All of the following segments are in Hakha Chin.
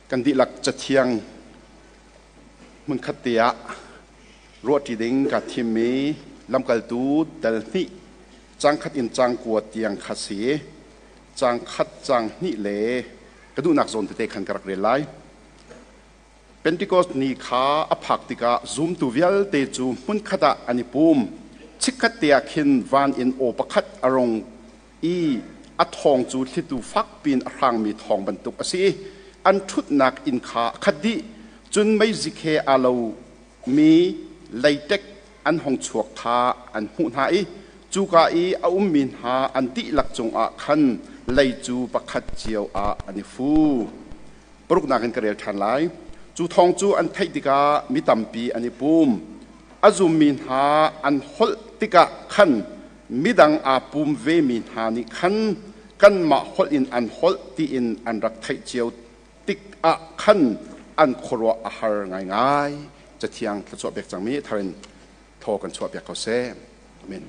Kan dihlak cathiang hmunkhat te ah ruahṭi ding kaa thimmi lamkaltu dal hnih caang khat in caang kua tiang kha si. Caang khat, caang hnih le ka duhnak zawn tete khan ka rak rel lai. Pentecost ni kha a phak tikah zumtu vialte cu hmunkhat ah an i pum. Chikkhat te ah khin van in aw pakhat a rung i a thawng cu thlitu fakpi in a hrangmi thawng bantuk a si i an ṭhutnak inn kha a khat dih. Cun meizik he aa lomi leitek an hung chuak kha an hmuh hna i cuka i a ummi hna an dihlak cungah khan lei cu pakhat cio ah an i fu. Paruknak in ka rel ṭhan lai. Cu thawng cu an theih tikah mi tampi an i pum. A zummi hna an holh tikah khan midang aa pum vemi hna nih khan kanmah holh in an holh tiin an rak theih cio tikah khan an khuaruah a har ngaingai. Cathiang thluachuah pek cangmi thar in thaw kan chuahpiak ko seh. Amen.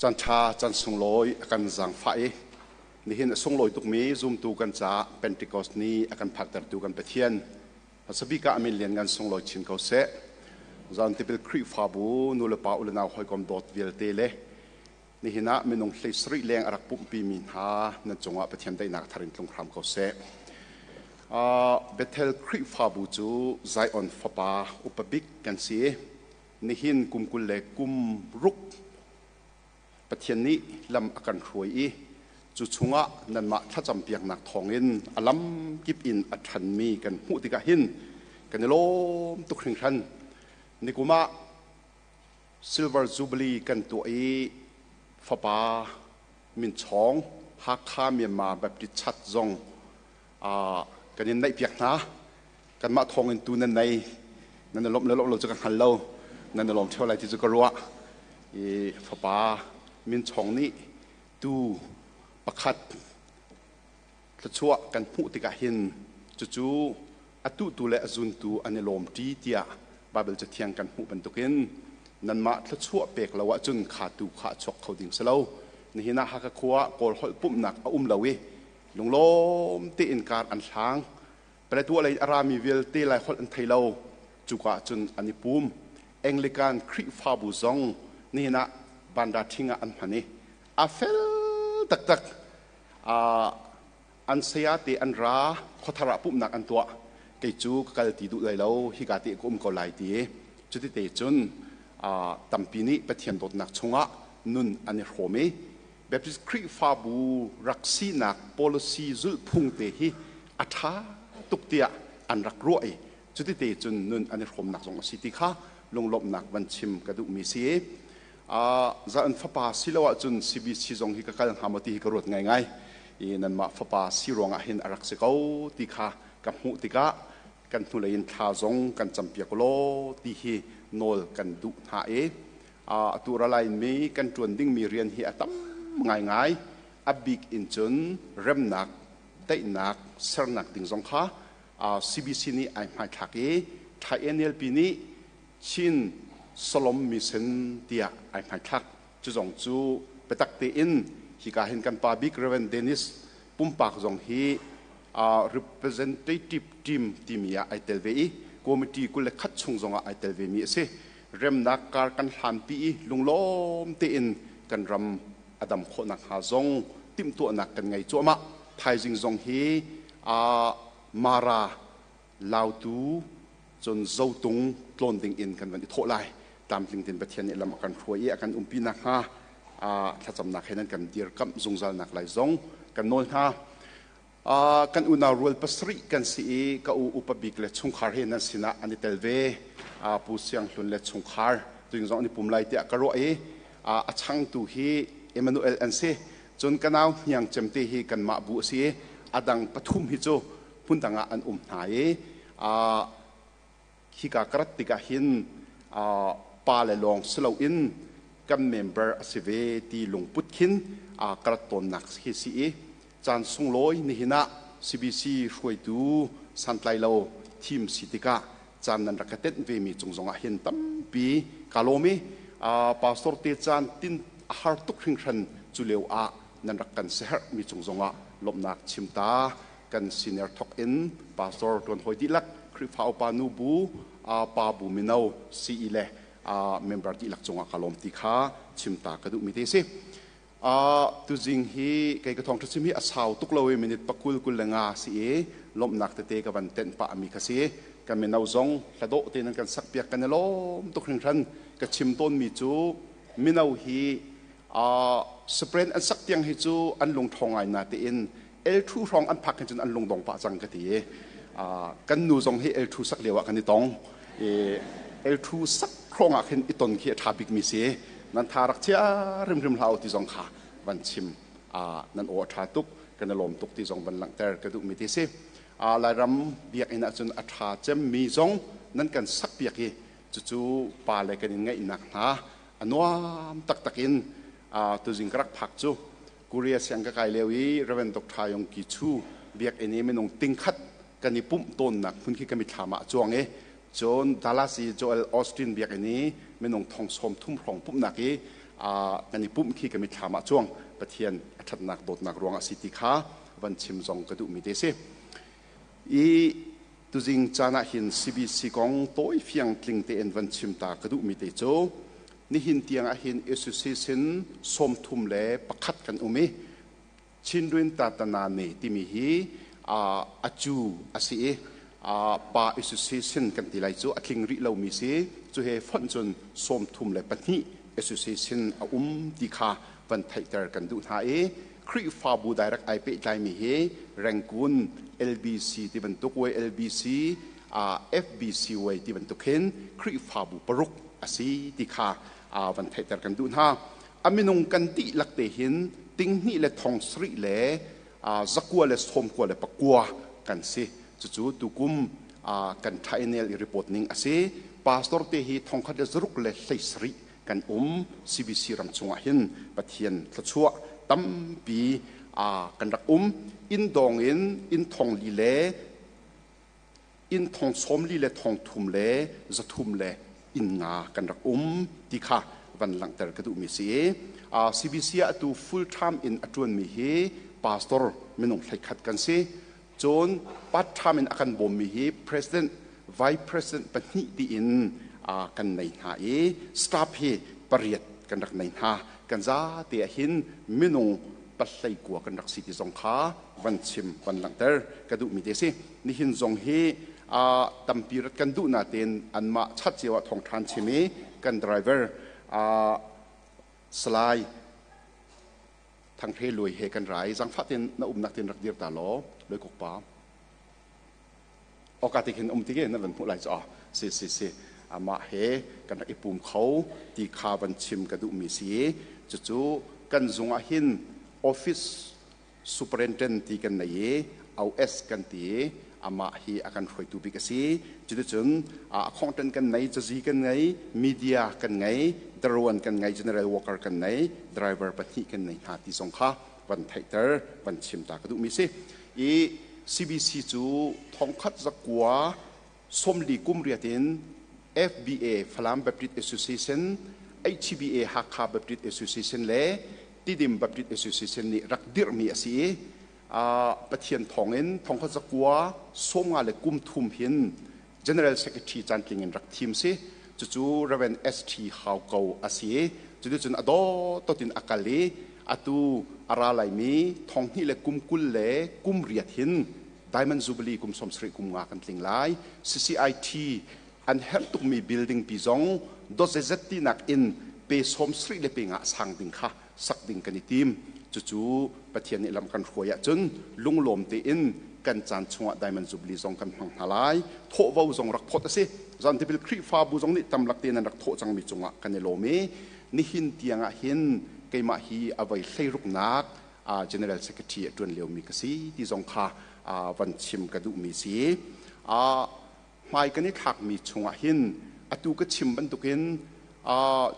Caan ṭha, caan sunglawi a kan zaangfah i nihin a sunglawi tukmi zumtu kan caah Pentecost ni a kan phaktertu kan Pathian hmasa bik ah a min lianngan sunglawi chin ko seh. Zan tipil Khrihfabu nulepa ulenau hawikom dawt vialte le Nihin ah minung 17 leng a rak pumhpimi hna nan cungah Pathian daihnak thar in tlung hram ko seh. Bethel Khrihfabu cu Zion fapa upa bik kan si i nihin kum 20 le kum ruk Pathian nih lam a kan hruai i Cu chungah nanmah thlacam piaknak thawngin a lamkip in a ṭhanmi kan hmuh tikah hin kan i lawm tuk hringhran. Nikum ah Silver Jubilee kan tuah i fapa minchawng Hakha Myanmar Baptist Church zong kan in naihpiak hna. Kanmah thawngin tu nan nei. Nan i lawmh le lawmh lo cu ka hngal lo. Nan i lawm ṭheo lai ti cu ka ruah. I fapa minchawng nih tu pakhat thluachuah kan hmuh tikah hin cucu a tuhtu le a zuntu an i lawmṭi tiah Baibal Cathiang kan hmuh bantukin nanmah thluachuah pek lo ahcun kha tu kha a chuak kho ding si lo. Nihin ah Hakha khua ah Kawl holh pumhnak a um lo i lunglawm tein kar an hlang. Paletwa lei a rami vialte Lai holh an thei lo. Cuka ah cun an i pum. Anglican Khrihfabu zong nihin ah Banda ṭhing ah an hman i a fel taktak. An saya te an ra, khuathar ah pumhnak an tuah. Kei cu ka kal ti duh lai lo, hika te ka um ko lai ti. Cuti te cun tampi nih Pathian dawtnak chungah nun an i hrawm i Baptist Khrihfabu rak sinak policy zulhphung te hi a ṭha tuk tiah an rak ruah i cuti te cun nun an i hrawmnak zong a si ti kha lunglawmhnak van chim ka duhmi si. Za an fapa si lo ahcun CBC zong hi ka kal hnga maw ti hi ka ruat ngaingai. I nanmah fapa si ruangah hin a rak si ko ti kha ka hmuh tikah kan hnulei in thla zong kan campiak law ti hi nawl kan duh hna i atu ralai mi kan ṭuan dingmi rian hi a tam ngaingai. A bik in cun remnak, daihnak sernak ding zong kha CBC nih ai hmaithlak i Thai NLP nih Chin Solom Mission tiah ai hmaithlak. Cu zong cu biatak tein hika hin kan pa bik Reverend Dennis pumpak zong hi representative team timi ah ai tel ve i committee 21 chung zong ah ai tel ve mi a si. Remnak kar kan hlanpi i lunglawm tein kan ram a dam khawh nakhnga zong timhtuahnak kan ngei cuahmah. Thaizing zong hi Mara Lautu cun Zotung tlawn ding in kan van i thawh lai. Tlamtling tein Pathian nih lam a kan hruai i a kan umpi nakhnga thlacamnak he nan kan dirkamh zungzal nak lai zong kan nawl hna. Kan unau rual pasarih kan si i ka u upa bik le chungkhar he nan sinah an i tel ve. Pu Siang Hlun le chungkhar tuing zong an i pum lai tiah ka ruah i a changtu hi Emmanuel an si. Cun ka nau hniang cemte hi kanmah bu a si i a dang pathum hi cu hmundang ah an um hna i hika ka rat tikah hin pa le lawng si loin kan member a si ve ti lungput khin ka rat tawnnak hi si i caan sunglawi nihin ah CBC hruaitu santlai lo thim si tikah caan nan rak ka tenh vemi cung zongah hin tampi ka lawm i pastor te caan tin a har tuk hringhran cu lio ah nan rak kan siaherh mi cung zongah lawmhnak chim ta kan senior thok in pastor tuan hoi dihlak Khrihfa upa nu bu pa bu mino CE le member dihlak cungah ka lawm ti kha chim ta ka duh mi te si. Tuzing hi kei ka thawngṭha chim hi a sau tuk lo i minute pakul kul le nga si i lawmhnak tete ka van tenh pah mi kha si. Kan mino zong hladawh te nan kan sakpiak kan i lawm tuk hringhran. Ka chim tawnmi cu mino hi spren an sak tiang hi cu an lungṭhawng ngai na tein L2 hrawng an phak hin cun an lungdong pah cang ka ti i kan nu zong hi L2 sak lio ah kan i tong i L2 sak hrawng ah khin i ton khi a ṭha bikmi si. Nan tha rak chia rimrim hlah u ti zong kha van chim nan aw a ṭha tuk kan i lawm tuk ti zong van langhter ka duhmi ti si. Lairam biakinn ahcun a ṭha cemmi zong nan kan sak piak i cucu pa le kan in ngaihnak hna a nuam taktak in tuzing ka rak phak cu Korea siang ka kai lio i Reverend Dr. Yong Ki Chu biakinn i minung tingkhat kan i pumh tawnnak hmun khi ka mithlam ah a cuang i cun Dallas i Joel Austin biakinn i minung thong sawm thum hrawng pumhnak i kan i pumh khi ka mithlam ah cuang. Pathian a ṭhatnak dawtnak ruangah si ti kha van chim zong ka duhmi te si. I tuzing caan ah hin CBC kong tawi fiang tling tein van chim ta ka duhmi te cu nihin tiang ah hin association 31 kan um i Chindwin Tatanane timi hi a cu a si i pa association kan ti lai cu a tling rih lomi si. Cu he fonh cun 32 association a um ti kha van theihter kan duh hna i. Khrihfabu direct ai pehtlaimi hi Rangoon LBC ti bantuk YLBC, FBC way ti bantuk hin Khrihfabu paruk a si ti kha van theihter kan duh hna. A minung kan dihlak te hin tinghnih le thong sarih le zakua le sawmkua le pakua kan si. Cucu tukum kan triennial i report ning a si. Pastor te hi thongkhat le zaruk le 17 kan um. CBC ram chungah hin Pathian thluachuah tampi kan rak um. Inn dawng in inn thong li le inn thong sawm li le thong thum le zathum le inn nga kan rak um ti kha van langhter ka duhmi si. CBC ah atu full time in a ṭuanmi hi pastor minung 11 kan si. Cun part time in a kan bawmmi hi president, vice president pahnih tiin kan nei hna i staff hi pariat kan rak nei hna. Kan zate ah hin minung 19 kan rak si ti zong kha van chim van langhter ka duhmi te si. Nihin zong hi tampi rat kan duh natein anmah chat cio ah thawng ṭhan chim i kan driver Salai Thanghle Luai he kan rai. Zangfah tein na umnak tein rak dir ta law Luai Kok pa. Oka te khin um ti ke na van hmuh lai cu. Si si si. Amah he kan rak i pum kho ti kha van chim ka duhmi si. Cucu kan zung ah hin office superintendent ti kan nei i OS kan ti i amah hi a kan hruaitu bik a si. Cuticun accountant kan nei, cazi kan ngei, media kan ngei, daruan kan ngei, general worker kan nei, driver pahnih kan nei hna ti zong kha van theihter, van chim ta ka duhmi si. I CBC cu thongkhat zakua 40 kum riat in FBA Falam Baptist Association, HBA Hakha Baptist Association le Tidim Baptist Association nih rak dirhmi a si i Pathian thawngin thongkhat zakua 50 le kum thum hin General Secretary cantling in rak thim si. Cucu Reverend ST Hau Ko a si i cuticun a dawt in a kal i atu a ra laimi thonghnih le kum 20 le kum riat hin Diamond Jubilee kum 70 kum nga kan tling lai. CCIT an herh tukmi building pi zong dot zeizet tinak in pe 70 le pe nga sang ding kha sak ding kan i tim. Cucu Pathian nih lam kan hruai ahcun lunglawm tein kan caan chungah Diamond Jubilee zong kan hmang hna lai. Thawhvo zong rak phawt a si. Zan tipil Khrihfabu zong nih tamlak tein an rak thawh cangmi cungah kan i lawm i nihin tiang ah hin keimah hi a voi hleiruknak General Secretary a ṭuan liomi ka si ti zong kha van chim ka duhmi si. Hmai kan i thlakmi chungah hin atu ka chim bantukin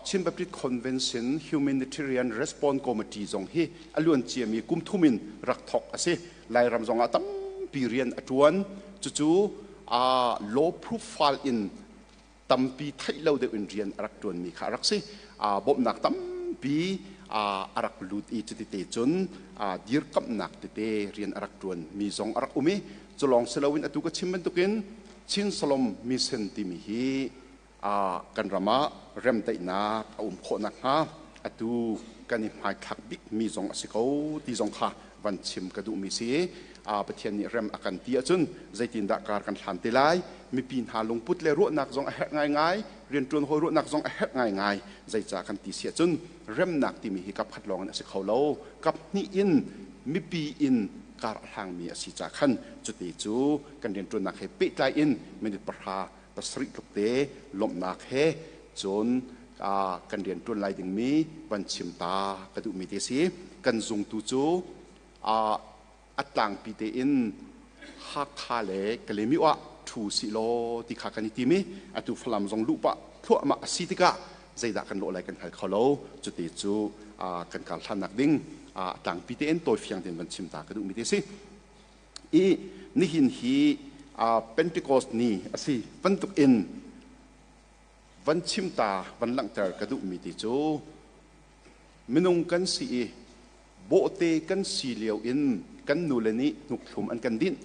Chin Baptist Convention Humanitarian Response Committee zong hi a luan ciami kum thum in rak thawk a si. Lairam zong ah tampi rian a ṭuan. Cucu law profile in tampi theih lo deuh in rian a rak ṭuanmi kha a rak si. Bawmhnak tampi a rak lut i cutite cun dirkamhnak tete rian a rak ṭuanmi zong a rak um i cu lawng si loin atu ka chim bantukin Chin Salom Mission timi hi kan ram ah remdaihnak a um khawh nakhnga atu kan i hmaithlak bikmi zong a si ko ti zong kha van chim ka duhmi si. Pathian nih rem a kan ti ahcun zeitindah kar kan hlan te lai? Mipi hna lungput le ruahnak zong a herh ngaingai, rianṭuan hawi ruahnak zong a herh ngaingai. Zeicah kan ti si ahcun remnak timi hi kap khat lawng in a si kho lo. Kap hnih in mipi in kar a hlangmi a si caah khan cuti cu kan rianṭuannak he pehtlai in minute 7 pasarih tluk te lawmhnak he cun kan rianṭuan lai dingmi van chim ta ka duhmi te si. Kan zungtu cu a tlangpi tein Hakha le Kalaymyo ah ṭhu sih law ti kha kan i tim i atu Falam zong luh pah thluahmah a si tikah zeidah kan lawh lai kan hngal kho lo. Cuti cu kan kar hlannak ding a tlangpi tein tawifiang tein van chim ta ka duhmi te si. I nihin hi Pentecost ni a si bantuk in van chim ta van langhter ka duhmi ti cu minung kan si i bawhte kan si lio in kan nule nih hnukthlum an kan dinh.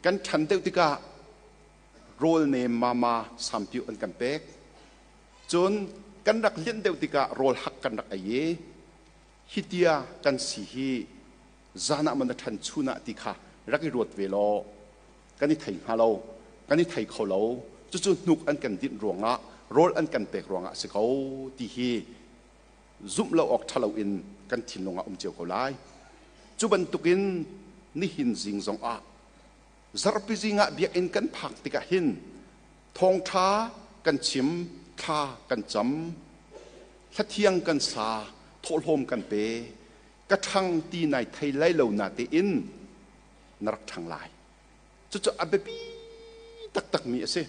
Kan ṭhan deuh tikah rawl nem mama sampiuh an kan pek. Cun kan rak lianh deuh tikah rawl hak kan rak ei i hitia kan si hi zan ah man a ṭhan chun ah ti kha rak i ruat ve law kan i thei hnga lo, kan i thei kho lo. Cucu hnuk an kan dinh ruangah, rawl an kan pek ruangah a si ko ti hi. zumh lo awk ṭha loin kan thinlung ah um cio ko lai. Cu bantukin nihin zing zongah zarhpi zing ah biakinn kan phak tikah hin thawngṭha kan chim, thla kan cam, hlathiang kan sa, thawhlawm kan pe, ka ṭhang ti nai thei lai lo na tein na rak ṭhang lai. Cucu a biapi taktakmi a si.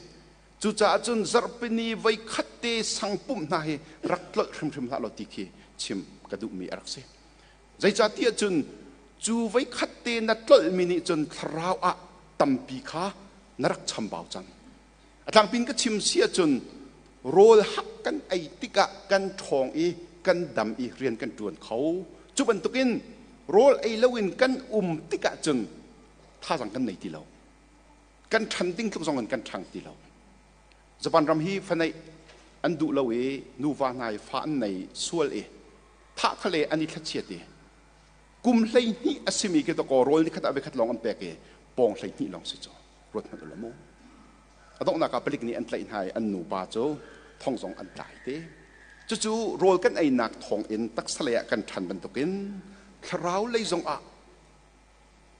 Cucaah cun zarhpini voi khat te sang pumh hna hi rak tlolh hrimhrim hlah law ti khi chim ka duhmi a rak si. Zeicahtiah cun cu voi khat te na tlolhmi nih cun thlarau ah tampi kha na rak chambau cang. A tlangpin ka chim si ahcun rawl hak kan ei tikah kan ṭhawng i kan dam i rian kan ṭuan kho. Cu bantukin rawl ei loin kan um tikah cun thazang kan nei ti lo. Kan ṭhan ding tluk zong in kan ṭhang ti lo. Japan ram hi faneih an duh lo i nuva hna i fa an nei sual i thah kha le an i thlachiat i kum 12 a simi khi dakaw rawl ni khat ah khat lawng an pek i pawng 12 lawng si cu ruat hmanh u la mu. A donghnak ah palik nih an tlaih hna i an nupa cu thong zong an tlai te. Cucu rawl kan einak thawng in taksa lei ah kan ṭhan bantukin thlarau lei zong ah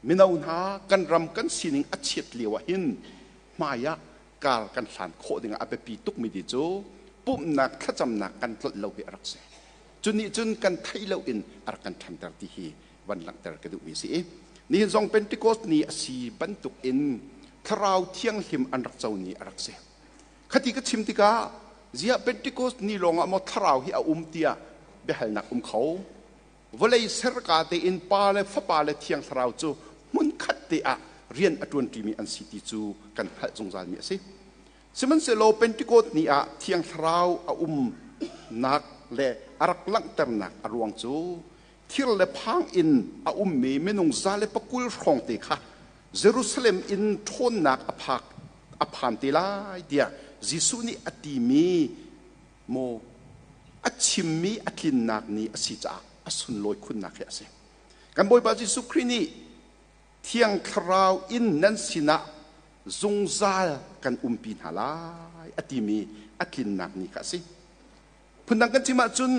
Mino hna kan ram kan sining a chiat lio ah hin hmai ah kar kan hlan khawh dingah a biapi tukmi ti cu pumhnak thlacamnak kan tlolh lo hi a rak si. Cu nih cun kan theih lo in a rak kan ṭhanter ti hi van langhter ka duhmi a si i nihin zong Pentecost ni a si bantuk in Thlarau Thianghlim an rak co ni a rak si. Khati ka chim tikah ziah Pentecost ni lawngah maw Thlarau hi a um tiah biahalnak um kho. Vawlei serka tein Pa le Fapa le Thiang Thlarau cu hmunkhat te ah rian a ṭuanṭimi an si ti cu kan hngalh zungzalmi a si. Sihmanhsehlaw Pentecost ni ah Thiang Thlarau a umnak le a rak langhternak a ruang cu thir le phang in a ummi minung 120 hrawng te kha Jerusalem in ṭhawnnak a phak a phan te lai tiah Jesuh nih a timi maw a chimmi a tlinnak ni a si caah a sunlawi khunnak hi a si. Kan Bawipa Jesuh Khrih nih Thiang Thlarau in nan sinah zungzal kan umpi hna lai a timi a tlinnak ni kha a si. Phundang kan chim ahcun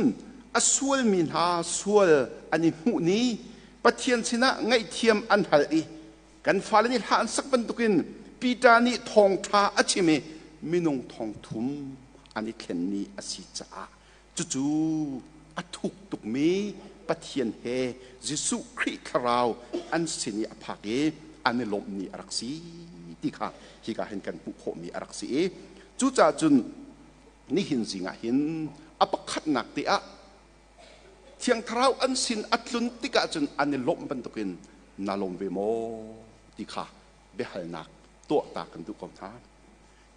a sualmi hna sual an i hmuh ni Pathian sinah ngaihthiam an hal i kan fale nih hla an sak bantukin Peter nih thawngṭha a chim i minung thongthum an i thlen ni a si caah cucu a thuk tukmi Pathian he Jesuh Khrih thlarau an sin i a phak i an i lawmh ni a rak si ti kha hika hin kan hmuh khawhmi a rak si i cucaah cun nihin zing ah hin a pakhatnak te ah Thiang Thlarau an sin a tlun tikah cun an i lawmh bantukin na lawm ve maw ti kha biahalnak tuah ta kan duh ko hna.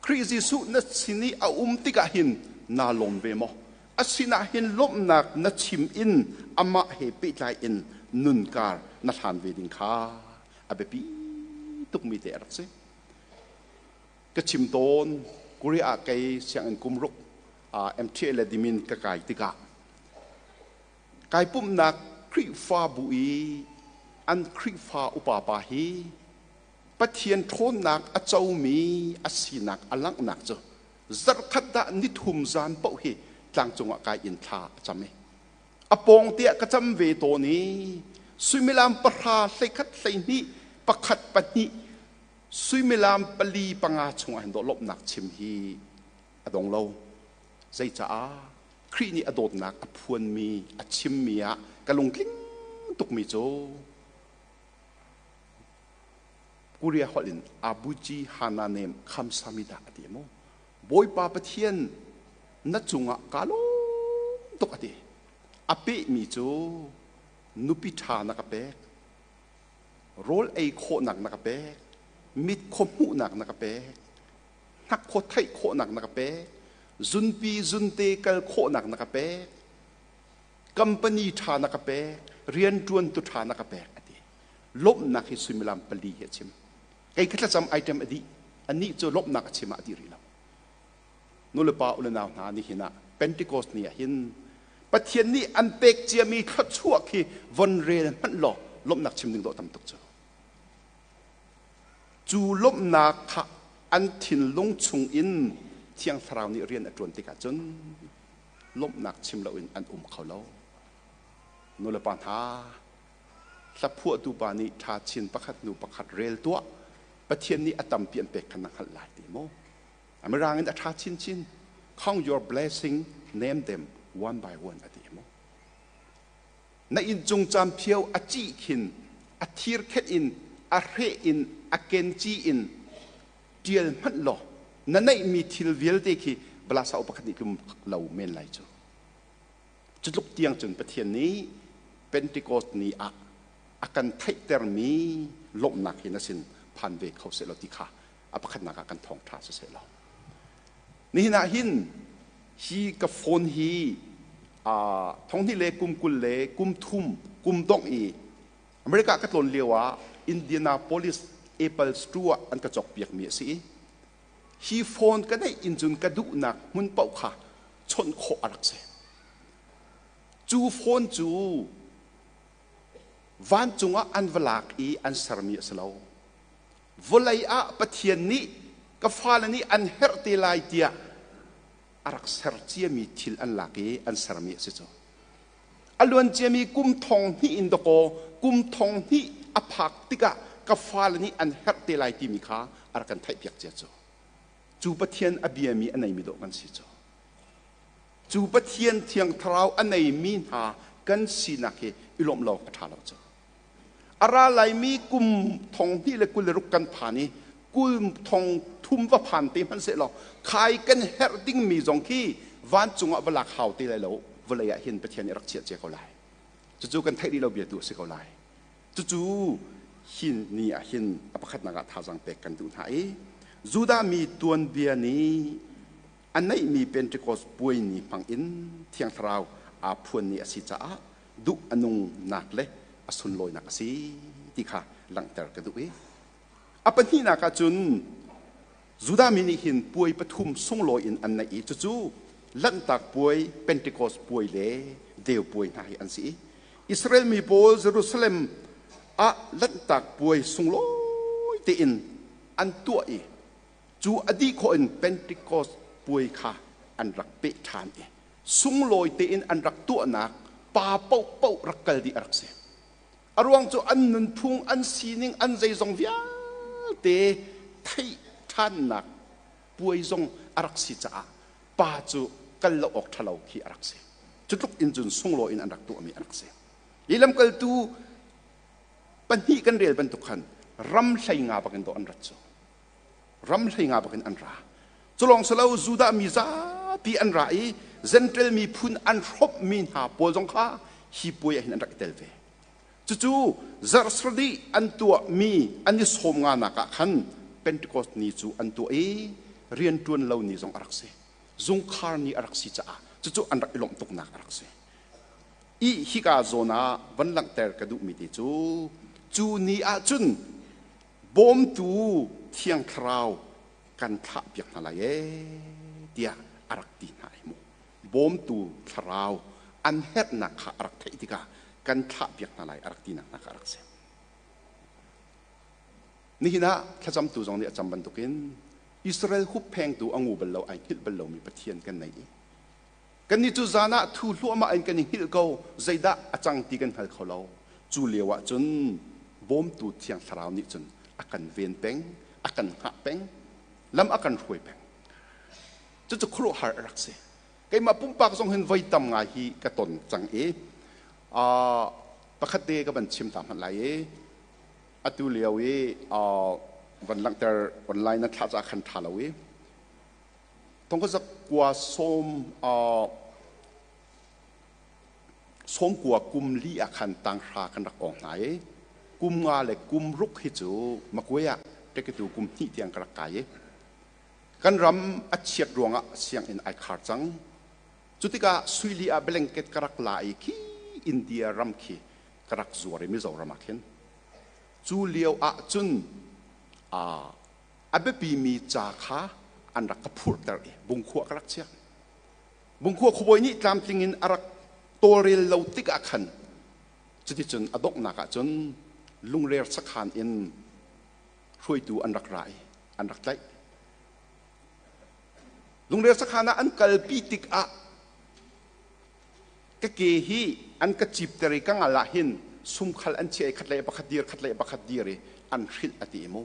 Khrih Jesuh na sin i a um tikah hin naa lawm ve maw? A sinah hin lawmhnak na chim in amah he pehtlai in nunkar na hlan ve ding kha a biapi tukmi te a rak si. Ka chim tawn, Korea ah kei sianginn kum ruk MTA le dimin ka kai tikah kai pumhnak Khrihfabu i an Khrihfa upa pa hi Pathian ṭhawnnak a comi a sinak a langhnak cu zarhkhat dah nithum zan paoh hi tlangcung ah kai in thla a cam i a pawng te ah ka cam ve tawn i suimilam 10 11 12 pakhat pahnih suimilam pali panga chungah hin dawh lawmhnak chim hi a dong lo. Zeicaah? Khrih nih a dawtnak a phuanmi, a chimmi ah ka lungtling tukmi cu Korea holh in Abuji Hananem Khamsamida a ti mu. Bawipa Pathian na cungah kaa lawm tuk a ti. A pehmi cu nupi ṭha na ka pek, rawl ei khawhnak na ka pek, mit khua hmuhnak na ka pek, hnakhaw theih khawhnak na ka pek, zunpi zunte kal khawhnak na ka pek, company ṭha na ka pek, rianṭuantu ṭha na ka pek a ti. Lawmhnak hi suimilam pali hi a chim. Kei kha thlacam item a dih. Anih cu lawmhnak a chim ah a dih rih lo. Nulepa ulenau hna nihin ah Pentecost ni ah hin Pathian nih an pek ciami thluachuah khi von rel hmanh law lawmhnak chim ding dawh tam tuk cu. Cu lawmhnak kha an thinlung chungin Thiang Thlarau nih rian a ṭuan tikah cun lawmhnak chim loin an um kho lo. Nulepa hna, hlaphuahtu pa nih ṭha chin pakhat hnu pakhat rel tuah, Pathian nih a tampi an pek kha na hngalh lai ti maw? A mirang in a ṭha chinchin. Count your blessing, name them one by one a ti maw? Na inncung camphio a cih khin, a thir khenh in, a hreh in, a kenci in ṭial hmanh law na neihmi thil vialte khi balasa pakhat nih tlum lo men lai cu. Cu tluk tiang cun Pathian nih Pentecost ni ah a kan theihtermi lawmhnak hi na sin phan ve kho seh law ti kha a pakhatnak ah kan thawngṭha si seh law. Nihin ah hin hi ka phone hi thonghnih le kum 20 le kum thum kum dongh i America ka tlawn lio ah Indianapolis Apple Store ah an ka cawkpiakmi a si i hi phone ka neih in cun ka duhnak hmun paoh kha chawnh khawh a rak si. Cu phone cu vancung ah an va lak i an sermi a si lo. Vawlei ah Pathian nih ka fale nih an herh te lai tiah a rak ser ciami thil an lak i an sermi a si cu. A luan ciami kum thong hnih in dakaw kum thong hnih a phak tikah ka fale nih an herh te lai timi kha a rak kan theihpiak cia cu. Cu Pathian a biami a neimi dawh kan si cu. Cu Pathian Thiang Thlarau a neimi hna kan sinak hi i lawmh lo a ṭha lo cu. A ra laimi kum 2026 kan phan i kum thong thum va phan te hmanh sehlaw khai kan herh dingmi zong khi vancung ah va lak hau te lai lo, vawlei ah hin Pathian nih a rak chiah cia ko lai. Cucu kan theih rih lo bia tu a si ko lai. Cucu hi ni ah hin a pakhatnak ah thazaang pek kan duh hna i Judah mi tuanbia nih a neihmi Pentecost puai ni hmang in Thiang Thlarau aa phuan ni a si caah duh a nungnak le a sunlawinak a si ti kha langhter ka duh i a pahnihnak ah cun Judah mi nih hin puai pathum sunglawi in an neih i cucu Lanhtak puai, Pentecost puai le Deu puai hna hi an si i Israel mi pawl Jerusalem ah Lanhtak puai sunglawi tein an tuah i cu a dih khawh in Pentecost puai kha an rak peh ṭhan i sunglawi tein an rak tuahnak pa paohpaoh rak kal dih a rak si. A ruang cu an nunphung, an sining, an zeizong vialte theih ṭhannak puai zong a rak si caah pa cu kal lo awk ṭhalo khi a rak si. Cu tluk in cun sunglawi in an rak tuahmi a rak si. Hi lamkaltu pahnih kan rel bantuk khan ram 15 bakin dawh an rat cu. Ram 15 bakin an ra. Culawng silo Judah mi zapi an ra i Gentile miphun an hrawmhmi hna pawl zong kha hi puai ah hin an rak i tel ve. Cucu zarh sarih an tuahmi an i sawm nganak ah khan Pentecost ni cu an tuah i rianṭuan lo ni zong a rak si. Zungkhar ni a rak si caah cucu an rak i lawmh tuknak a rak si. I hika zawn ah van langhter ka duhmi te cu cu ni ah cun bawmtu Thiang Thlarau kan thlahpiak hna lai ee tiah a rak ti hna ai mu. Bawmtu thlarau an herhnak kha a rak theih tikah kan thlahpiak hna lai a rak tinak hna kha a rak si. Nihin ah thlacamtu zong nih a cam bantukin Israel hupphengtu a ngu bal lo ai hngilh bal lomi Pathian kan nei i kannih cu zan ah thu hluahmah in kan i hngilh ko, zeidah a cang ti kan hngal kho lo. Cu lio ah cun bawmtu Thiang Thlarau nih cun a kan ven peng, a kan hngah peng, lam a kan hruai peng. Cucu khuaruahhar a rak si. Keimah pumpak zong hin voi tam ngai hi ka ton cang i pakhat te ka van chim ta hmanh lai i atu lio i van langhter online na thlah caah khan ṭha lo i thong ka zak kua sawm 90 kum li ah khan tanghra kan rak awng hna i kum nga le kum ruk hi cu Magway ah ṭeketu kum hnih tiang ka rak kai i kan ram a chiat ruangah sianginn ai khar cang. Cu tikah suili ah blanket ka rak la i khi India ram khi ka rak zuar i Mizoram ah khin. Cu lio ah cun a biapimi ca kha an rak ka phurhter i Bungkhua ka rak chiah. Bungkhua khuabawi nih tlamtling in a rak tawlrel lo tikah khan cuticun a donghnak ah cun lungrer sakhan in hruaitu an rak ra i an rak tlaih. Lungrer sakhan ah an kalpi tikah Ka ke hi an ka cipter i ka ngal ah hin sumkhal an chiah i khat le pakhat dir khat le pakhat dir i an hrilh a ti mu.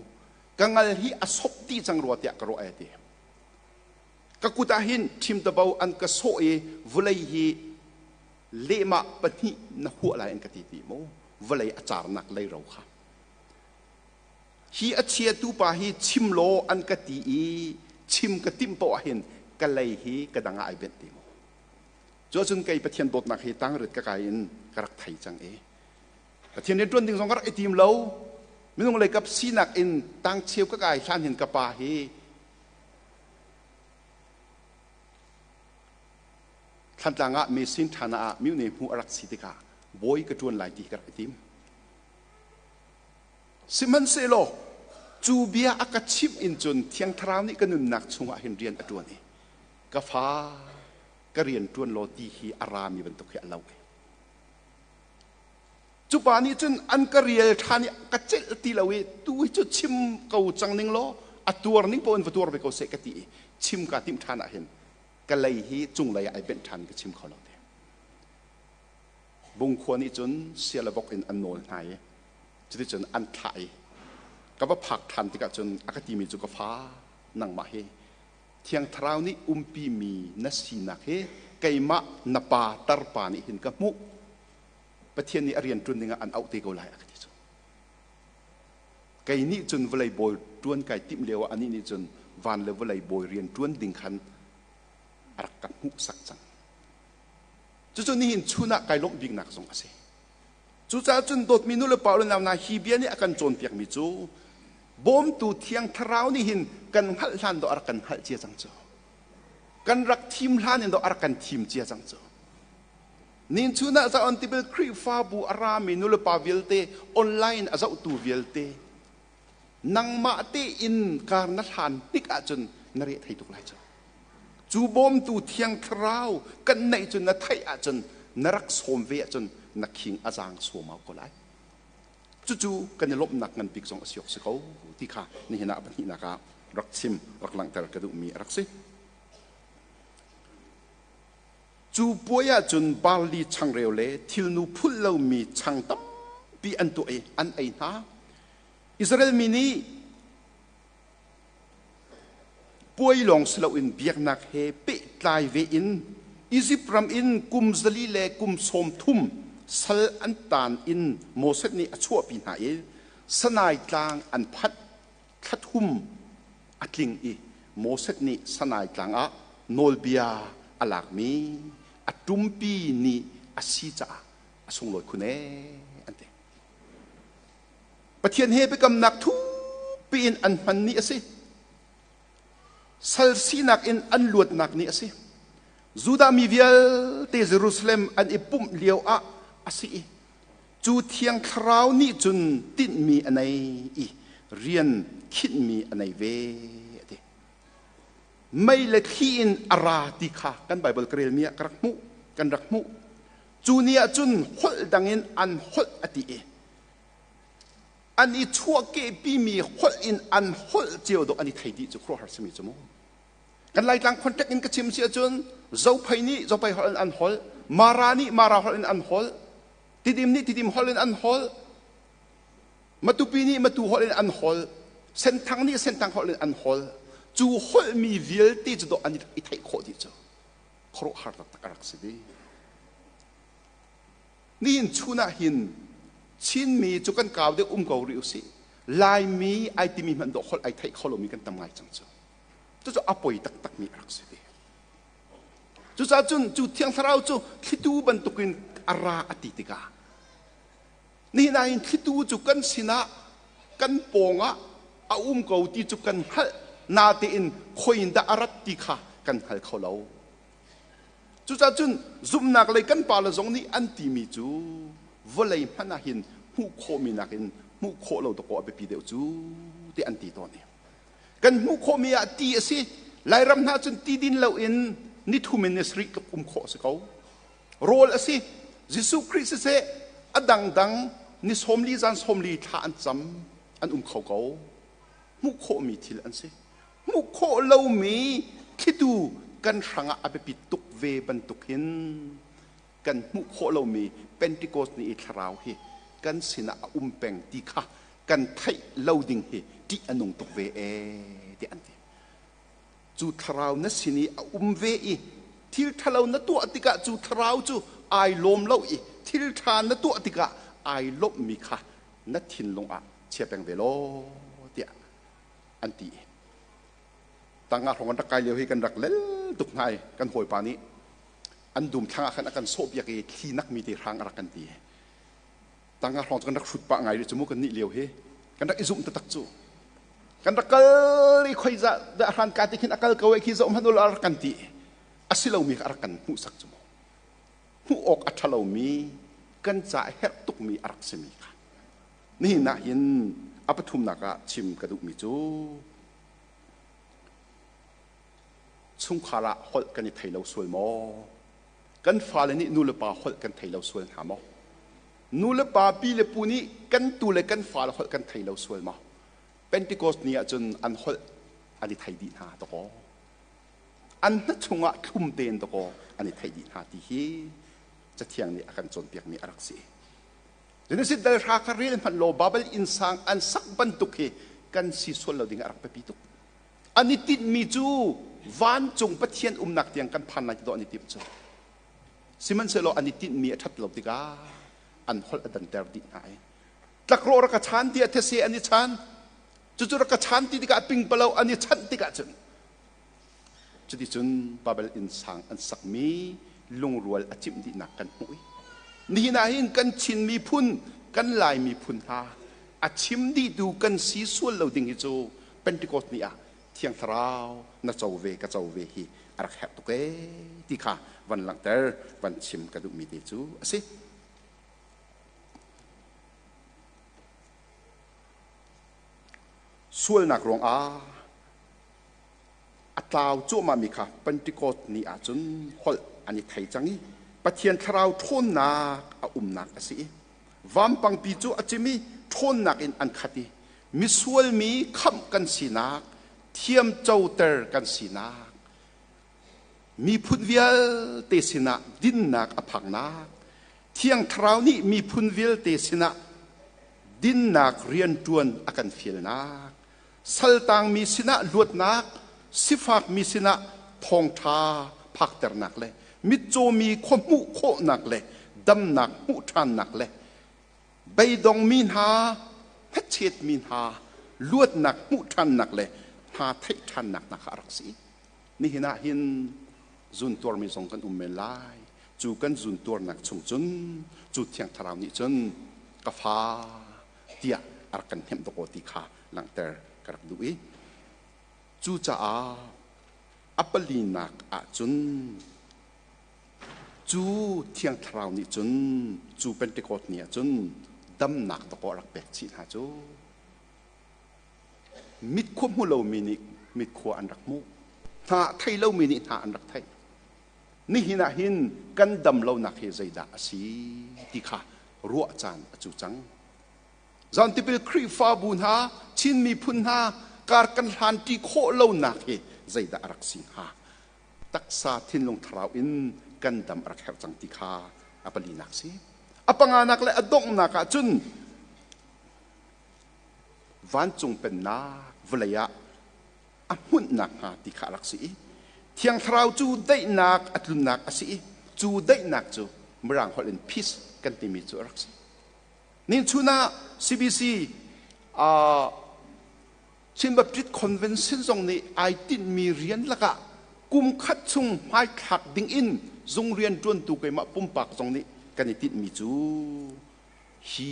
Ka ngal hi a sop dih cang rua tiah ka ruah ai a ti. Ka kut ah hin ṭhimtabo an ka sawh i vawlei hi lehmah pahnih na huah lai an ka ti ti mu. Vawlei a carnak leiro kha. Hi a chiatu pa hi chim law an ka ti i chim ka timh paoh ah hin ka lei hi ka dang ah ai benh ti mu. Cuahcun kei Pathian dawtnak hi tangrit ka kai in ka rak thei cang i Pathian rian ṭuan ding zong ka rak i tim lo. Minung lei kap sinak in tangcheu ka kai hlan hin ka pa hi Thlantlang ah mesin ṭhana ah mine hmu a rak si tikah bawi ka ṭuan lai ti ka rak i tim. Sihmanhsehlaw cu bia a ka chimh in cun Thiang Thlarau nih ka nunnak chungah hin rian a ṭuan i ka fa ka rian ṭuan law ti hi a rami bantuk hi a lo. Cu pa nih cun an ka rial ṭhan i ka celh ti lo i tu hi cu chim ko cang ning law a tuar ning paoh in va tuar ve ko seh ka ti i chim kaa timh ṭhan ah hin ka lei hi cunglei ah ai benh ṭhan ka chim kho lo te. Bungkhua nih cun sia le vok in an nawl hna i cuticun an thlah i ka va phak ṭhan tikah cun a ka timi cu ka fa nangmah hi Thiang Thlarau nih umpimi na sinak hi keimah na pa tarpa nih hin ka hmuh. Pathian nih a rian ṭuan dingah an auh te ko lai a ka ti cu. Kei nih cun vawlei bawi ṭuan kai timh lio ah anih nih cun van le vawlei bawi rian ṭuan ding khan a rak ka hmuhsak cang. Cucu nihin chun ah kai lawmh biknak zong a si. Cucaah cun dawtmi nu le pa le nau hna hi bia nih a kan cawnpiakmi cu bawmtu Thiang Thlarau nih hin kan hngalh hlan dawh a rak kan hngalh cia cang cu. Kan rak thim hlan in dawh a rak kan thim cia cang cu. Nin chun ah Zion Tipil Khrihfabu a rami nu le pa vialte online a zohtu vialte nangmah tein kar na hlan hnik ahcun na reh thei tuk lai cu. Cu bawmtu Thiang Thlarau kan neih cu na theih ahcun na rak sawm ve ahcun na khing a zaang suamau ko lai. Cucu kan i lawmhnak ngan bik zong a si awk si ko ti kha nihin ah pahnihnak ah rak chim rak langhter ka duhmi a rak si. Cu puai ahcun barli changreu le thilnu phulh lomi chang tampi an tuah i an ei hna. Israel mi nih Puai lawng si loin biaknak he pehtlai ve in Izipt ram in kum 400 le kum 30 sal an taan in Moses nih a chuahpi hna i Sanai tlang an phanh thla thum a tling i Moses nih Sanai tlang ah nawlbia a lakmi a ṭumpi ni a si caah a sunglawi khun ee an ti. Pathian he biakamnak thukpi in an hman ni a si. Sal sinak in an luatnak ni a si. Judah mi vialte Jerusalem an i pumh lio ah a si i cu thiang thlarau nih cun tinhmi a nei i rian khinhmi a nei ve a ti. Mei le thli in a ra ti kha kan Baibal ka relmi ah ka rak hmuh, kan rak hmuh. Cu ni ah cun holh dang in an holh a ti i an i chuahkehpimi holh in an holh cio dawh an i thei dih cu khuaruahhar simi cu mu. Kan Laitlang contact in ka chim si ahcun Zophei nih Zophei holh in an holh, Mara nih Mara holh in an holh, Tidim nih Tidim holh in an holh, Matupi nih Matu holh in an holh, Senthang nih Senthang holh in an holh. Cu holhmi vialte cu dawh an i theih khawh dih cu khuaruahhar taktak a rak si dih. Nihin chun ah hin Chinmi cu kan kau deuh um ko rih usih. Laimi ai timi hmanh dawh holh ai theih kho lomi kan tam ngai cang cu. Cucu a poi taktakmi a rak si ve. Cucaah cun cu Thiang Thlarau cu thlitu bantukin a ra a ti tikah nihin ah hin thlitu cu kan sinah kan pawngah a um ko ti cu kan hngalh natein khoi in dah a rat ti kha kan hngal kho lo. Cucaah cun zumhnak lei kan pale zong nih an timi cu vawlei hmanh ah hin hmuh khawhmi nakin hmuh khawh lo dawkaw a biapi deuh cu ti an ti tawn i kan hmuh khawhmi ah ti a si. Lairam hna cun ti din loin ni thum in ni sarih tluk um khawh a si ko. Rawl a si. Jesuh Khrih siseh a dangdang ni 40 zan 40 thla an cam an um kho ko. Hmuh khawhmi thil an si. Hmuh khawh lomi thlitu kan hrangah a biapit tuk ve bantuk hin Kan hmuh khawh lomi Pentecost ni i thlarau hi kan sinah a um peng ti kha kan theih lo ding hi ṭih a nung tuk ve ee tiah an ti. Cu thlarau na sin i a um ve i thil ṭhalo na tuah tikah cu thlarau cu ai lawm lo i thil ṭha na tuah tikah ai lawmhmi kha na thinlung ah chia peng ve law tiah an ti. Tangah hrawng kan rak kai lio hi kan rak lel tuk hna i kan hawipa nih an dum thlang ah khan a kan sawhpiak i thli nak mi te hrang a rak kan ti. Tangah hrawng cu kan rak hrut pah ngai rih cu mu kan nih lio hi kan rak i zumh taktak cu. Kan rak kal i khoi za dah hran ka ti khin a kal ko e khi zoh hmanh ulaw a rak kan ti. A si lomi kha a rak kan hmuhsak cu mu. Hmuh awk a ṭha lomi kan ca a herh tukmi a rak simi kha. Nihin ah hin a pathumnak ah chim ka duhmi cu chungkhar ah holh kan i thei lo sual maw? Kan fale nih nu le pa holh kan thei lo sual hna maw? Nu le pa pi le pu nih kan tu le kan fale holh kan thei lo sual maw? Pentecost ni ahcun an holh an i thei dih hna dakaw. An hna chungah thlum tein dakaw an i thei dih hna ti hi Cathiang nih a kan cawnpiakmi a rak si. Genesis dal hra kha rel hmanh law Babel innsang an sak bantuk hi kan si sual lo ding a rak biapi tuk. An i tinhmi cu vancung Pathian umnak tiang kan phan lai ti dawh an i timh cu. Sihmanhsehlaw an i tinhmi a ṭhat lo tikah an holh a danter dih hna i tlakrawh rak ka chan tiah these an i chan. Cucu rak ka chan ti tikah pingpalo an i chanh tikah cun Cuticun Babel innsang an sakmi lungrual a cimh dihnak kan hmuh i nihin ah hin kan Chin miphun, kan Lai miphun hna a chim dihtu kan si sual lo ding hi cu Pentecost ni ah Thiang Thlarau na co ve ka co ve hi a rak herh tuk ee ti kha van langhter van chim ka duhmi te cu a si. Sualnak ruangah a tlau cuahmahmi kha Pentecost ni ahcun holh an i thei cang i Pathian thlarau ṭhawnnak a umnak a si i vampangpi cu a cim i ṭhawnnak in an khat i misual mi khamh kan sinak thiamcoter kan sinak miphun vialte sinah dinnak a phaknak Thiang Thlarau nih miphun vialte sinah dinnak rianṭuan a kan fialnak saltangmi sinah luatnak, sifakmi sinah thawngṭha phakternak le mitcawmi khua hmuh khawhnak le damnak hmuh ṭhannak le beidongmi hna, hnachetmi hna luatnak hmuh ṭhannak le hna theih ṭhannak hna kha a rak si. Nihin ah hin zuntuarmi zong kan um men lai. Cu kan zuntuarnak chung cun cu Thiang Thlarau nih cun ka fa tiah a rak kan hnemh dawk aw ti kha langhter ka rak duh i cucaah a palinak ahcun cu Thiang Thlarau nih cun cu Pentecost ni ahcun damnak dawkaw a rak pek chih hna cu mit khua hmu lomi nih mit khua an rak hmuh hna thei lomi nih hna an rak theih nihin ah hin kan dam lonak hi zeidah a si ti kha ruah caan a cu cang Zan tipil Khrihfabu hna, Chin miphun hna kar kan hlanṭi khawh lonak hi zeidah a rak si hnga? Taksa thinlung thlarau in kan dam a rak herh cang ti kha a palinak si. A panganak le a donghnak ah cun vancung pennak vawlei ah a hmunhnak hnga ti kha a rak si i Thiang Thlarau cu daihnak a tlunnak a si i cu daihnak cu Mirang holh in peace kan timi cu a rak si. Ninchun ah CBC Chin Baptist Convention zong nih ai tinhmi rian lakah kum khat chung hmaithlak ding in zung rian ṭuantu keimah pumpak zong nih kan i tinhmi cu hi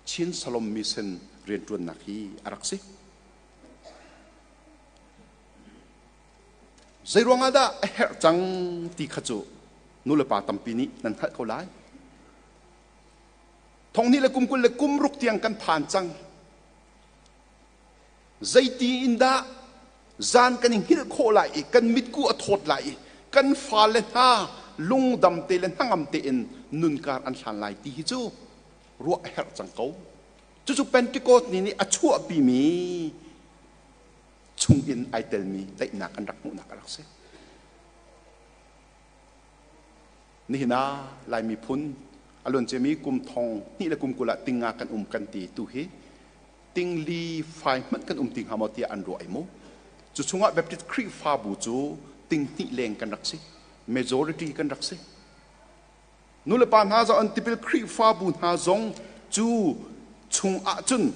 Chin Salom Mission rianṭuannak hi a rak si. Zeiruang ah dah a herh cang ti kha cu nulepa tampi nih nan hngalh ko lai. Thonghnih le kum 20 le kum ruk tiang kan phan cang. Zeiti in dah zan kan i hngilh khawh lai i kan mitku a thawt lai i kan fale hna lungdam te le hnangam tein nunkar an hlan lai ti hi cu ruah a herh cang ko. Cucu Pentecost ni nih a chuahpimi chungin ai telmi daihnak an rak hmuhnak a rak si. Nihin ah Lai miphun a luanciami kum thong hnih le kum 20 ah tinga kan um kan ti tu hi tingli fai hmanh kan um ti hnga maw tiah an ruah ai mu. Cu chungah Baptist Khrihfabu cu ting hnih leng kan rak si. Majority kan rak si. Nulepa hna zong an tipil Khrihfabu hna zong cu chung ahcun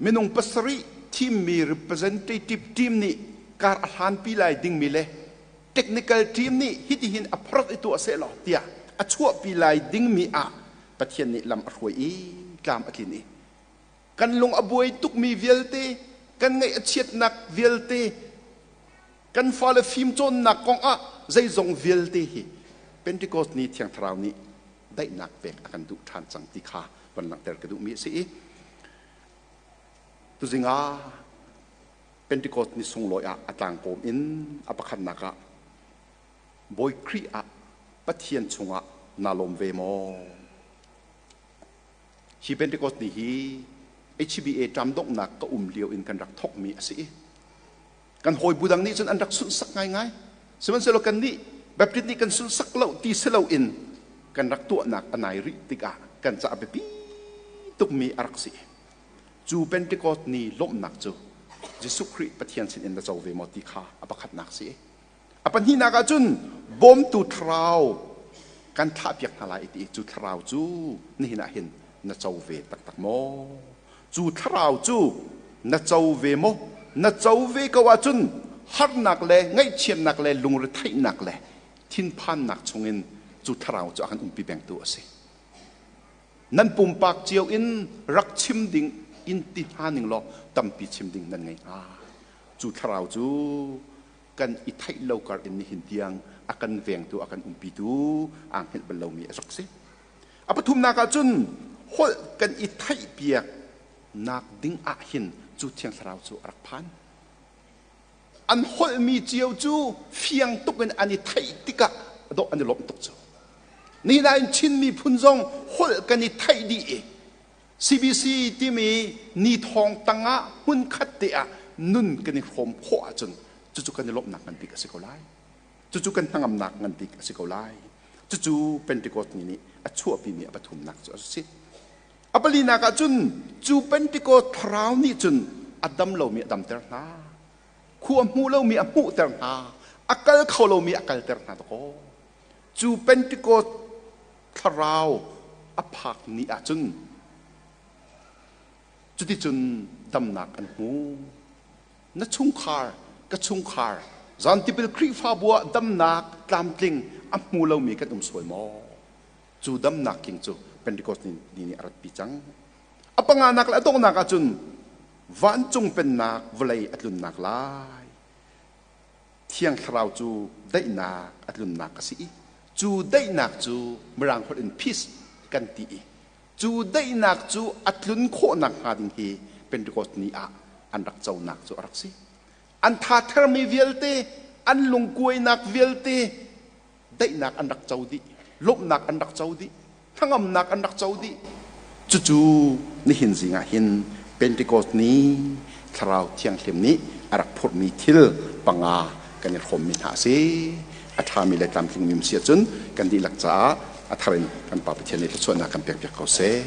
minung pasarih thimmi representative team nih kar a hlanpi lai dingmi le technical team nih hitihin a pharat i tuah sehlaw tiah a chuahpi lai dingmi ah Pathian nih lam a hruai i tlam a tlin i kan lung a buai tukmi vialte, kan ngaih a chiatnak vialte, kan fale fimcawnnak kong ah zeizong vialte hi Pentecost ni Thiang Thlarau nih daihnak pek a kan duh ṭhan cang ti kha van langhter ka duhmi a si i tuzing ah Pentecost ni sunglawi ah a tlangkawm in a pakhatnak ah Bawi Khrih ah Pathian chungah naa lawm ve maw? Hi Pentecost ni hi HBA ṭam donghnak ka um lio in kan rak thawkmi a si i kan hawi bu dang nih cun an rak sunhsak ngaingai. Sihmanhsehlaw kannih Baptist nih kan sunhsak lo ti si loin kan rak tuahnak a nai rih tikah kan caah biapi tukmi a rak si. Cu Pentecost ni lawmhnak cu Jesuh Khrih Pathian sinin na co ve maw ti kha a pakhatnak si. A pahnihnak ah cun bawmtu thlarau kan thlahpiak hna lai ti cu thlarau cu nihin ah hin na co ve taktak maw? Cu thlarau cu na co ve maw? Na co ve ko ahcun harnak le ngaihchiatnak le lungretheihnak le thinphannak chungin cu thlarau cu a kan umpi pengtu a si. Nan pumpak cio in rak chim ding in ti hna ning law tampi chim ding nan ngei hnga. Cu thlarau cu kan i theih lo kar in nihin tiang a kan vengtu a kan umpitu aa hngilh bal lomi a rak si. A pathumnak ah cun holh kan i theihpiak nak ding ah hin cu Thiang Thlarau cu a rak phan. An holhmi cio cu fiang tuk in an i theih tikah dawh an i lawmh tuk cu. Nihin ah in Chin miphun zong holh kan i theih dih i CBC timi ni thawng tangah hmun khat te ah nun kan i hrawm khawh ahcun cucu kan i lawmhnak ngan bik a si ko lai. Cucu kan hnangamnak ngan bik a si ko lai. Cucu Pentecost ni nih a chuahpimi a pathumnak cu a si. A palinak ah cun cu Pentecost thlarau nih cun a dam lomi a damter hna. Khua hmu lomi a hmuhter hna. A kal kho lomi a kalter hna dakaw. Cu Pentecost thlarau a phak ni ah cun cuticun damnak an hmu. Na chungkhar, ka chungkhar, zan tipil Khrihfabu ah damnak tlamtling a hmu lomi kan um sual maw? Cu damnak king cu Pentecost ni nih a ratpi cang. A panganak le a donghnak ah cun vancung pennak vawlei a tlunnak lai. Thiang Thlarau cu daihnak a tlunnak a si i cu daihnak cu Mirang holh in peace kan ti i cu daihnak cu a tlun khawhnak hnga ding hi Pentecost ni ah an rak conak cu a rak si. An thathermi vialte, an lungkuainak vialte daihnak an rak co dih, lawmhnak an rak co dih, hnangamnak an rak co dih. Cucu nihin zing ah hin Pentecost ni Thlarau Thianghlim nih a rak phurhmi thil panga kan i hrawmmi hna a si. A ṭhami le tlamtlingmi um si ahcun kan dihlak caah a thar in kan Pa Pathian nih thluachuahnak kan pekpiak ko seh.